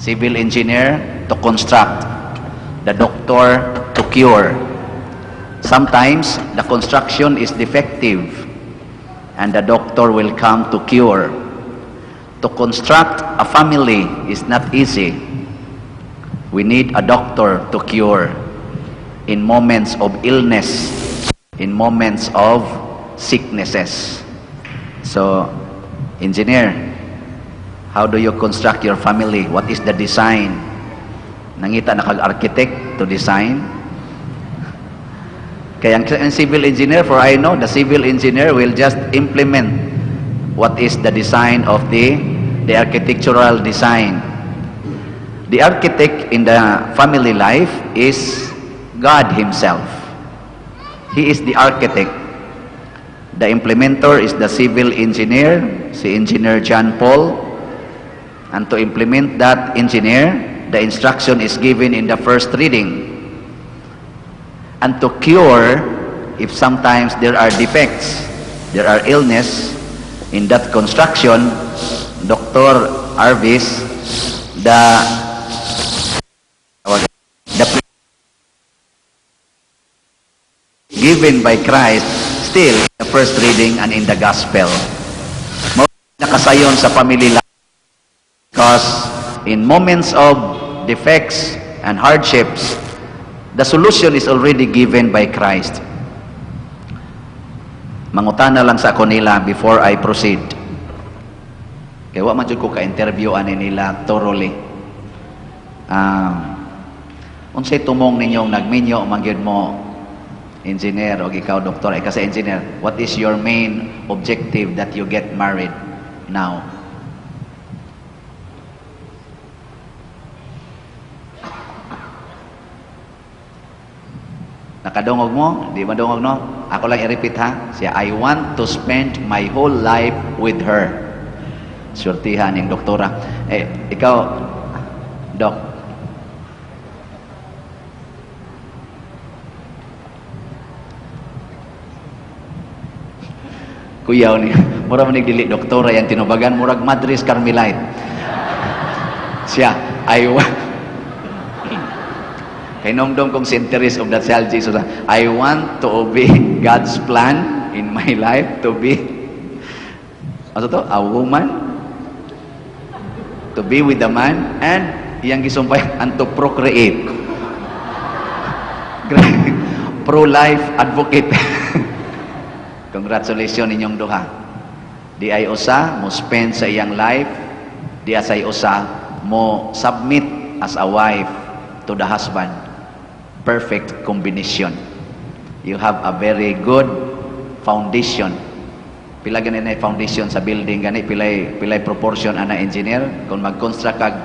Civil engineer to construct, the doctor to cure. Sometimes the construction is defective and the doctor will come to cure. To construct a family is not easy. We need a doctor to cure in moments of illness, in moments of sicknesses. So, engineer, how do you construct your family? What is the design? Nangita na kag architect to design? Kaya ang civil engineer, for I know, the civil engineer will just implement what is the design of the architectural design. The architect in the family life is God Himself. He is the architect. The implementer is the civil engineer, si Engineer John Paul. And to implement that engineer, the instruction is given in the first reading. And to cure, if sometimes there are defects, there are illness in that construction, Dr. Arvis, the given by Christ still in the first reading and in the gospel. Mao nakasayon sa family life because in moments of defects and hardships, the solution is already given by Christ. Mangutana lang sa ako nila before I proceed. Kaya wa man jud ko ka-interview ani nila thoroughly. Unsay tumong ninyong nagminyo man gyud mo, engineer, o ikaw, doktor, ay kasi engineer, what is your main objective that you get married now? Nakadungog mo? Di madungog, no? Ako lang i-repeat ha. Siya, "I want to spend my whole life with her." Surtihan ning doktora. Eh, ikaw, Dok. Kuyaw ni, mura man dili doktora yang tinubagan, murag Madres Carmelite. Siya, I want, kay nomdom kong centerist of the child Jesus, "I want to obey God's plan in my life to be," ano to? "A woman, to be with a man," and iyang gisumpay, "and to procreate." Pro-life advocate. Congratulations ninyong duha. Di ay usa mo spend sa iyang life, di asay usa mo submit as a wife to the husband. Perfect combination. You have a very good foundation. Pila gani na foundation sa building gani, pilay pilay proportion ana, engineer? Kung mag-construct kag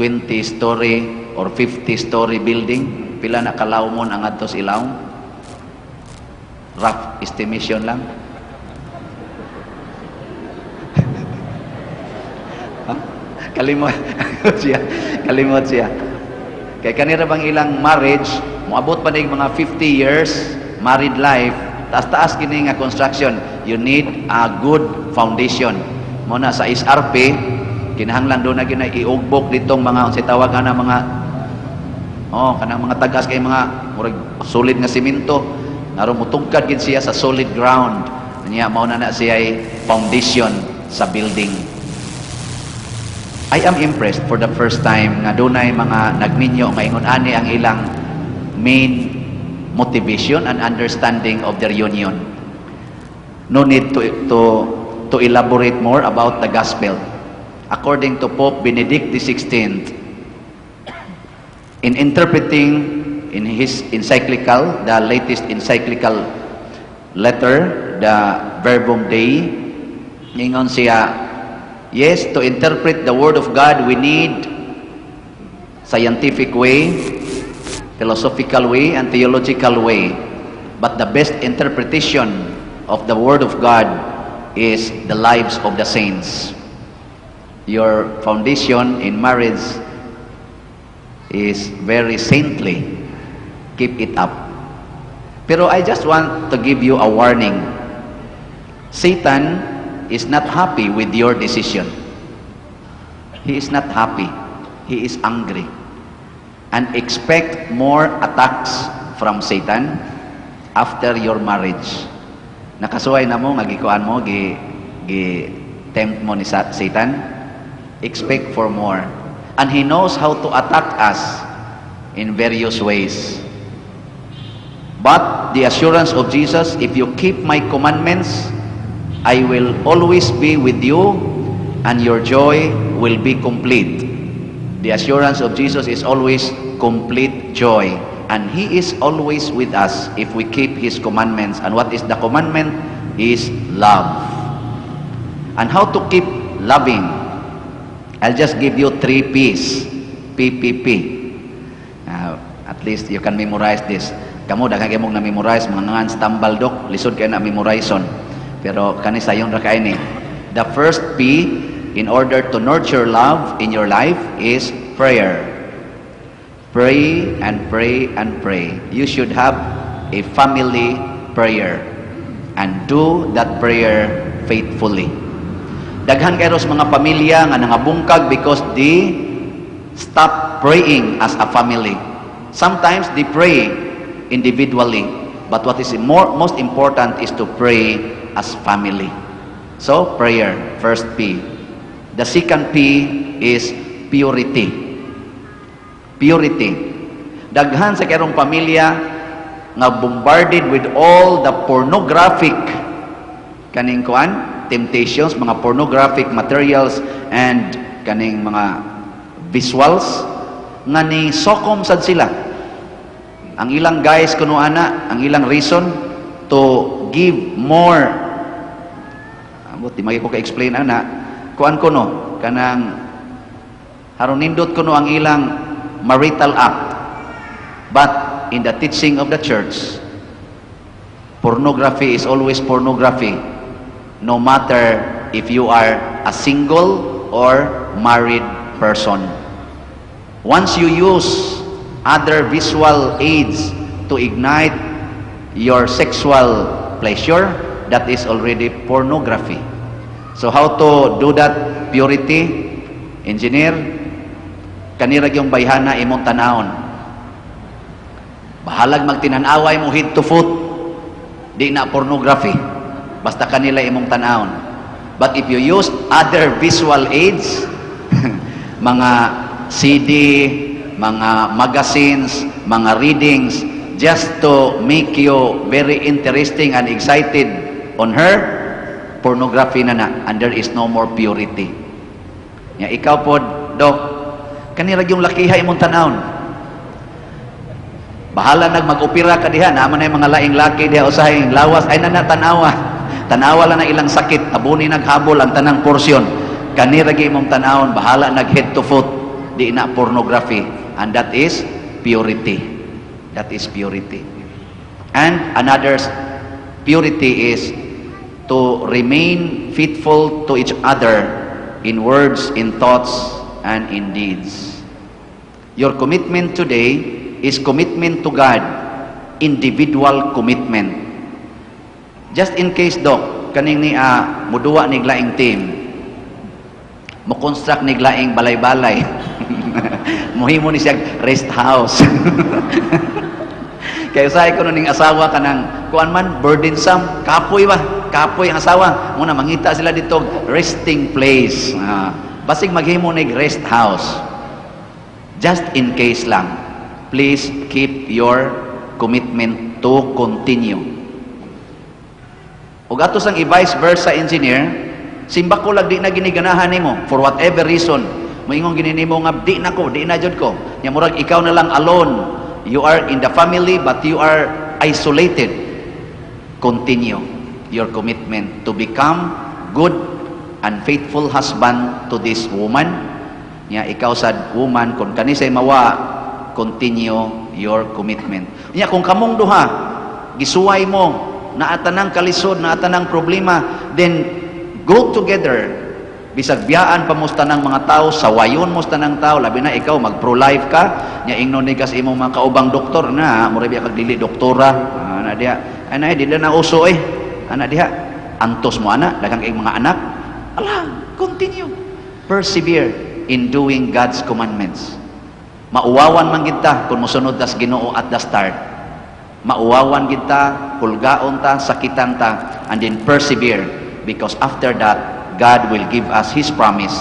20 story or 50-story building, pila na kalawmon ang adto sa ilawom? Rough estimation lang. Ha? Kalimot siya, kalimot siya. Kay kanira bang ilang marriage moabot pa ning mga 50 years married life, taas-taas kini nga construction. You need a good foundation. Mo na sa SRP, kinahanglan do na gina iugbok ditong mga unsay tawag ana, mga, oh, kanang mga tagas kay mga murag solid nga simento, aron mutungkad gid siya sa solid ground. Nya mao na na siya ay foundation sa building. I am impressed for the first time nga dunay mga nagminyo nga ingon ani ang ilang main motivation and understanding of their union. No need to elaborate more about the gospel. According to Pope Benedict XVI, in interpreting in his encyclical, the latest encyclical letter, the Verbum Dei, ingon siya, yes, to interpret the Word of God, we need scientific way, philosophical way, and theological way. But the best interpretation of the Word of God is the lives of the saints. Your foundation in marriage is very saintly. Keep it up. Pero I just want to give you a warning. Satan is not happy with your decision. He is not happy. He is angry. And expect more attacks from Satan after your marriage. Nakasuway na mo, nga gikuan mo, gi tempt mo ni Satan. Expect for more. And he knows how to attack us in various ways. But the assurance of Jesus, "If you keep my commandments, I will always be with you and your joy will be complete." The assurance of Jesus is always complete joy. And He is always with us if we keep His commandments. And what is the commandment? Is love. And how to keep loving? I'll just give you three P's. P, P, P. At least you can memorize this. Kamo, daghan kay mong na-memorize, mga ngan tambal, dok, lisod kay na memorizon. Pero kani sayon ra kay ni. The first P in order to nurture love in your life is prayer. Pray and pray and pray. You should have a family prayer and do that prayer faithfully. Daghan kayo sa mga pamilya nga nangabungkag because they stop praying as a family. Sometimes they pray individually, but what is most important is to pray as family. So, prayer, first P. The second P is purity. Purity. Daghan sa karong pamilya nga bombarded with all the pornographic kaning kuan temptations, mga pornographic materials and kaning mga visuals nga ni succumb sad sila. Ang ilang guys kuno ana, ang ilang reason to give more. Ambot di magi ko ka-explain ana. Kuan kuno kanang haron nindot kuno ang ilang marital act. But in the teaching of the church, pornography is always pornography, no matter if you are a single or married person. Once you use other visual aids to ignite your sexual pleasure, that is already pornography. So how to do that purity? Engineer, kanira yung bayhana imong tanawon. Bahalag magtinanaway mo head to foot, di na pornography. Basta kanila imong tanawon. But if you use other visual aids, mga CD, mga magazines, mga readings, just to make you very interesting and excited on her, pornography na na, and there is no more purity. Ya, ikaw po, Dok, kanira yung lakiha imong tanawon. Bahala nag mag-opera ka diha, naman na yung mga laing laki diha usahay lawas ay na tanawa. Tanawa lang na ilang sakit, tabuni naghabol ang tanang porsyon. Kanira gyud imong tanawon, bahala nag head to foot, di na pornography, and that is purity. That is purity. And another purity is to remain faithful to each other in words, in thoughts, and in deeds. Your commitment today is commitment to God, individual commitment. Just in case, Doc, kaning ni muduwa nig laing team, mo construct nig laing balay-balay, muhimo ni siya rest house. Kaya usahay ko ning asawa kanang kuan man burdensome, kapoy ba? Kapoy ang asawa. Muna mangita sila dito resting place. Basig maghimo nig rest house. Just in case lang, please keep your commitment to continue. Ug ato sang i-vice versa, engineer, simbako lag di na giniganahan nimo for whatever reason. Moingon gini nimo nga di na ko, di na jud ko. Nya murag ikaw na lang alone. You are in the family but you are isolated. Continue your commitment to become good and faithful husband to this woman. Nya ikaw sad, woman, kung kani say mawa, continue your commitment. Nya kung kamong duha gisuway mo, naa tanang kalisod, naa tanang problema, then go together. Bisag biyaan pa mo sa tanang mga tao, sawayon mo sa tanang tao, labi na ikaw mag pro-life ka, nya ingnon ni kas imong mga kaubang doktor na, mura biya kag dili doktora, ana diha. Ana di na uso eh. Ana diha, antos mo ana, daghang kay mga anak. Ala, continue. Persevere. in doing God's commandments. Mauwawan man gyud ta kung mosunod tas Ginoo at the start. Mauwawan gyud ta, hulgaon ta, sakitan ta, and then persevere, because after that, God will give us His promise,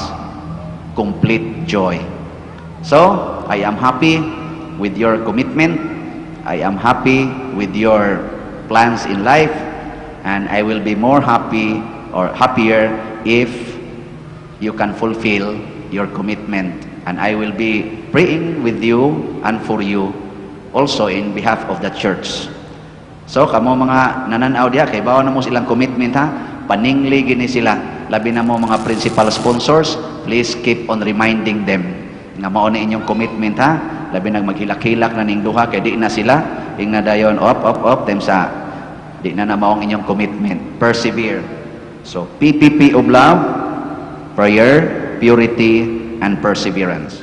complete joy. So, I am happy with your commitment. I am happy with your plans in life, and I will be more happy or happier if you can fulfill your commitment. And I will be praying with you and for you also in behalf of the church. So, kamo mga nananaw diha, kahibawo na mo silang commitment, ha, paningli gyud ni sila. Labi na mo mga principal sponsors, please keep on reminding them nga mao na inyong commitment, ha. Labi nag maghilak-hilak na ning duha kay di na sila ingna dayon, op op op time sa di na na mao ang inyong commitment. Persevere. So, PPP of love, prayer, purity, and perseverance.